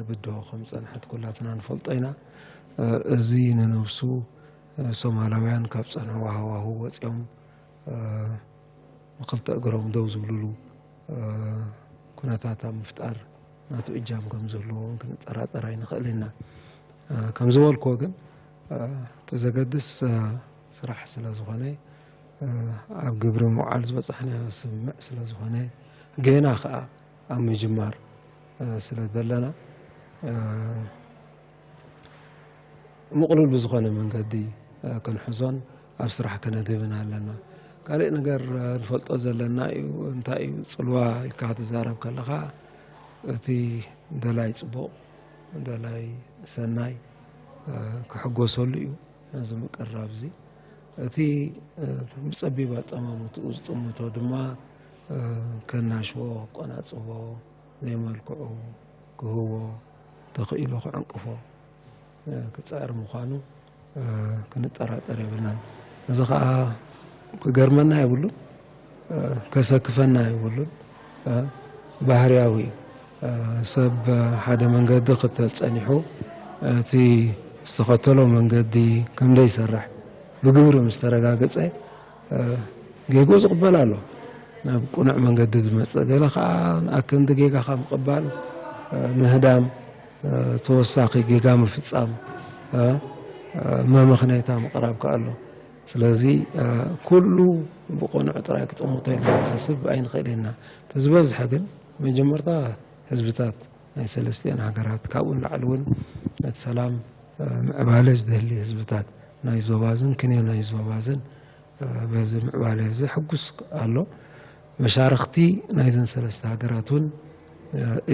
ብድሆ ከም ዝጸንሐት ኩላትና ንፈልጦ ኢና። እዚ ንነብሱ ሶማላውያን ካብ ጸንሕዎ ሃዋህው ወጺኦም ብኽልተ እግሮም ደው ዝብልሉ ኩነታት ኣብ ምፍጣር ናቱ እጃም ከም ዝህልዎ እውን ክንጠራጠር ኣይንኽእል ኢና። ከም ዝበልክዎ ግን እቲ ዘገድስ ስራሕ ስለ ዝኾነ ኣብ ግብሪ ምውዓል ዝበጻሕናዮ ስምምዕ ስለ ዝኾነ ጌና ከኣ ኣብ ምጅማር ስለ ዘለና ምቕሉል ብዝኾነ መንገዲ ክንሕዞን ኣብ ስራሕ ከነድህብን ኣለና። ካልእ ነገር ንፈልጦ ዘለና እዩ እንታይ እዩ ጽልዋ ኢልካ ክትዛረብ ከለኻ እቲ ደላይ ጽቡቕ ደላይ ሰናይ ክሕጎሰሉ እዩ። ነዚ ምቅርራብ እዚ እቲ ብጸቢብ ኣጠማምትኡ ዝጥምቶ ድማ ከናሽዎ፣ ክቆናጽቦ፣ ዘይመልክዑ ክህቦ፣ ተኽኢሉ ክዕንቅፎ ክጽዕር ምዃኑ ክንጠራጠር የብልናን። እዚ ኸኣ ክገርመና የብሉን፣ ከሰክፈና የብሉን። ባህርያዊ እዩ። ሰብ ሓደ መንገዲ ክተል ጸኒሑ እቲ ዝተኸተሎ መንገዲ ከም ዘይሰርሕ ብግብሪ ምስ ተረጋገጸ ጌግኡ ዝቕበል ኣሎ። ናብ ቅኑዕ መንገዲ ዝመጽእ ገለ ኸኣ ኣክንዲ ጌጋኻ ምቕባል፣ ምህዳም፣ ተወሳኺ ጌጋ ምፍጻም፣ መመኽነይታ ምቕራብ ከኣ ኣሎ። ስለዚ ኩሉ ብቕኑዕ ጥራይ ክጥምቶ ኢልና ክንሓስብ ኣይንኽእል ኢና። እቲ ዝበዝሐ ግን መጀመርታ ህዝብታት ናይ ሰለስቲኤን ሃገራት ካብኡ ንላዕሊ እውን ነቲ ሰላም ምዕባለ ዝደሊ ህዝብታት ናይ ዞባዝን ክንዮ ናይ ዞባዝን በዚ ምዕባለ እዚ ሕጉስ ኣሎ። መሻርኽቲ ናይዘን ሰለስተ ሃገራት እውን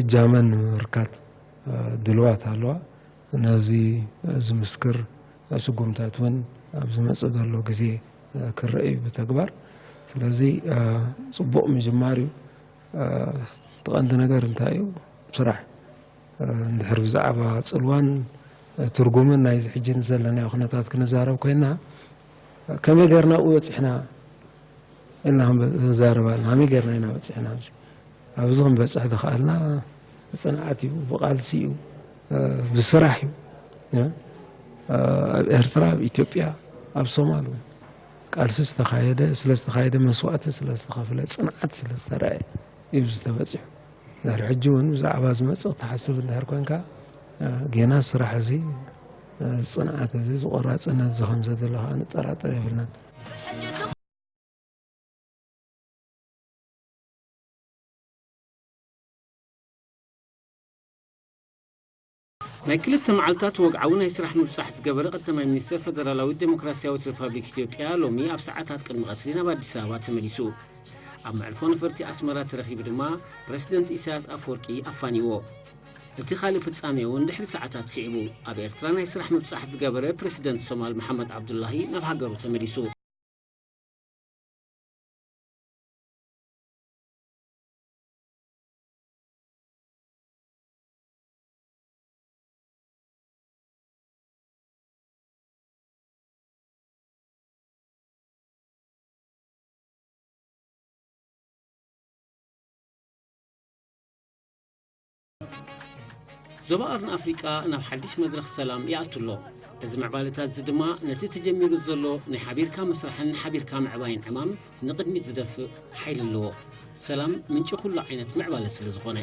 እጃመን ንምብርካት ድልዋት ኣለዋ። ነዚ ዝምስክር ስጉምታት እውን ኣብ ዝመጽእ ዘሎ ግዜ ክረአ እዩ ብተግባር። ስለዚ ጽቡቕ ምጅማር እዩ። እቲ ቀንዲ ነገር እንታይ እዩ? ስራሕ። እንድሕር ብዛዕባ ጽልዋን ትርጉምን ናይዚ ሕጂ ዘለናዮ ኩነታት ክንዛረብ ኮይና ከመይ ጌርና ኣብኡ በጺሕና ኢልና ክንዛረብ ኣለና። ከመይ ጌርና ኢና በጺሕና ኣብዚ ኣብዚ ክንበጽሕ ዝኸኣልና ብጽንዓት እዩ፣ ብቓልሲ እዩ፣ ብስራሕ እዩ። ኣብ ኤርትራ፣ ኣብ ኢትዮጵያ፣ ኣብ ሶማል እውን ቃልሲ ዝተኻየደ ስለ ዝተኻየደ መስዋእቲ ስለ ዝተኸፍለ ጽንዓት ስለ ዝተረኣየ እዩ ዝተበጺሑ። ድሕሪ ሕጂ እውን ብዛዕባ ዝመጽእ ክትሓስብ እንድሕር ኮንካ ጌና ስራሕ እዚ እዚ ጽንዓት እዚ እዚ ቆራጽነት እዚ ከም ዘድሊ ከዓ ንጠራጠር የብልናን። ናይ ክልተ መዓልታት ወግዓዊ ናይ ስራሕ ምብጻሕ ዝገበረ ቀዳማይ ሚኒስትር ፈደራላዊት ዴሞክራሲያዊት ሪፓብሊክ ኢትዮጵያ ሎሚ ኣብ ሰዓታት ቅድሚ ቀትሪ ናብ ኣዲስ ኣበባ ተመሊሱ። ኣብ መዕርፎ ነፈርቲ ኣስመራ ተረኺቡ ድማ ፕረሲደንት ኢሳያስ ኣፈወርቂ ኣፋንይዎ። እቲ ካልእ ፍጻሜ እውን ድሕሪ ሰዓታት ስዒቡ ኣብ ኤርትራ ናይ ስራሕ ምብጻሕ ዝገበረ ፕረሲደንት ሶማል መሓመድ ዓብዱላሂ ናብ ሃገሩ ተመሊሱ። ዞባ ቀርኒ ኣፍሪቃ ናብ ሓድሽ መድረኽ ሰላም ይኣቱ ኣሎ። እዚ ምዕባለታት እዚ ድማ ነቲ ተጀሚሩ ዘሎ ናይ ሓቢርካ ምስራሕን ሓቢርካ ምዕባይን ዕማም ንቕድሚት ዝደፍእ ሓይሊ ኣለዎ። ሰላም ምንጪ ኩሉ ዓይነት ምዕባለ ስለ ዝኾነ።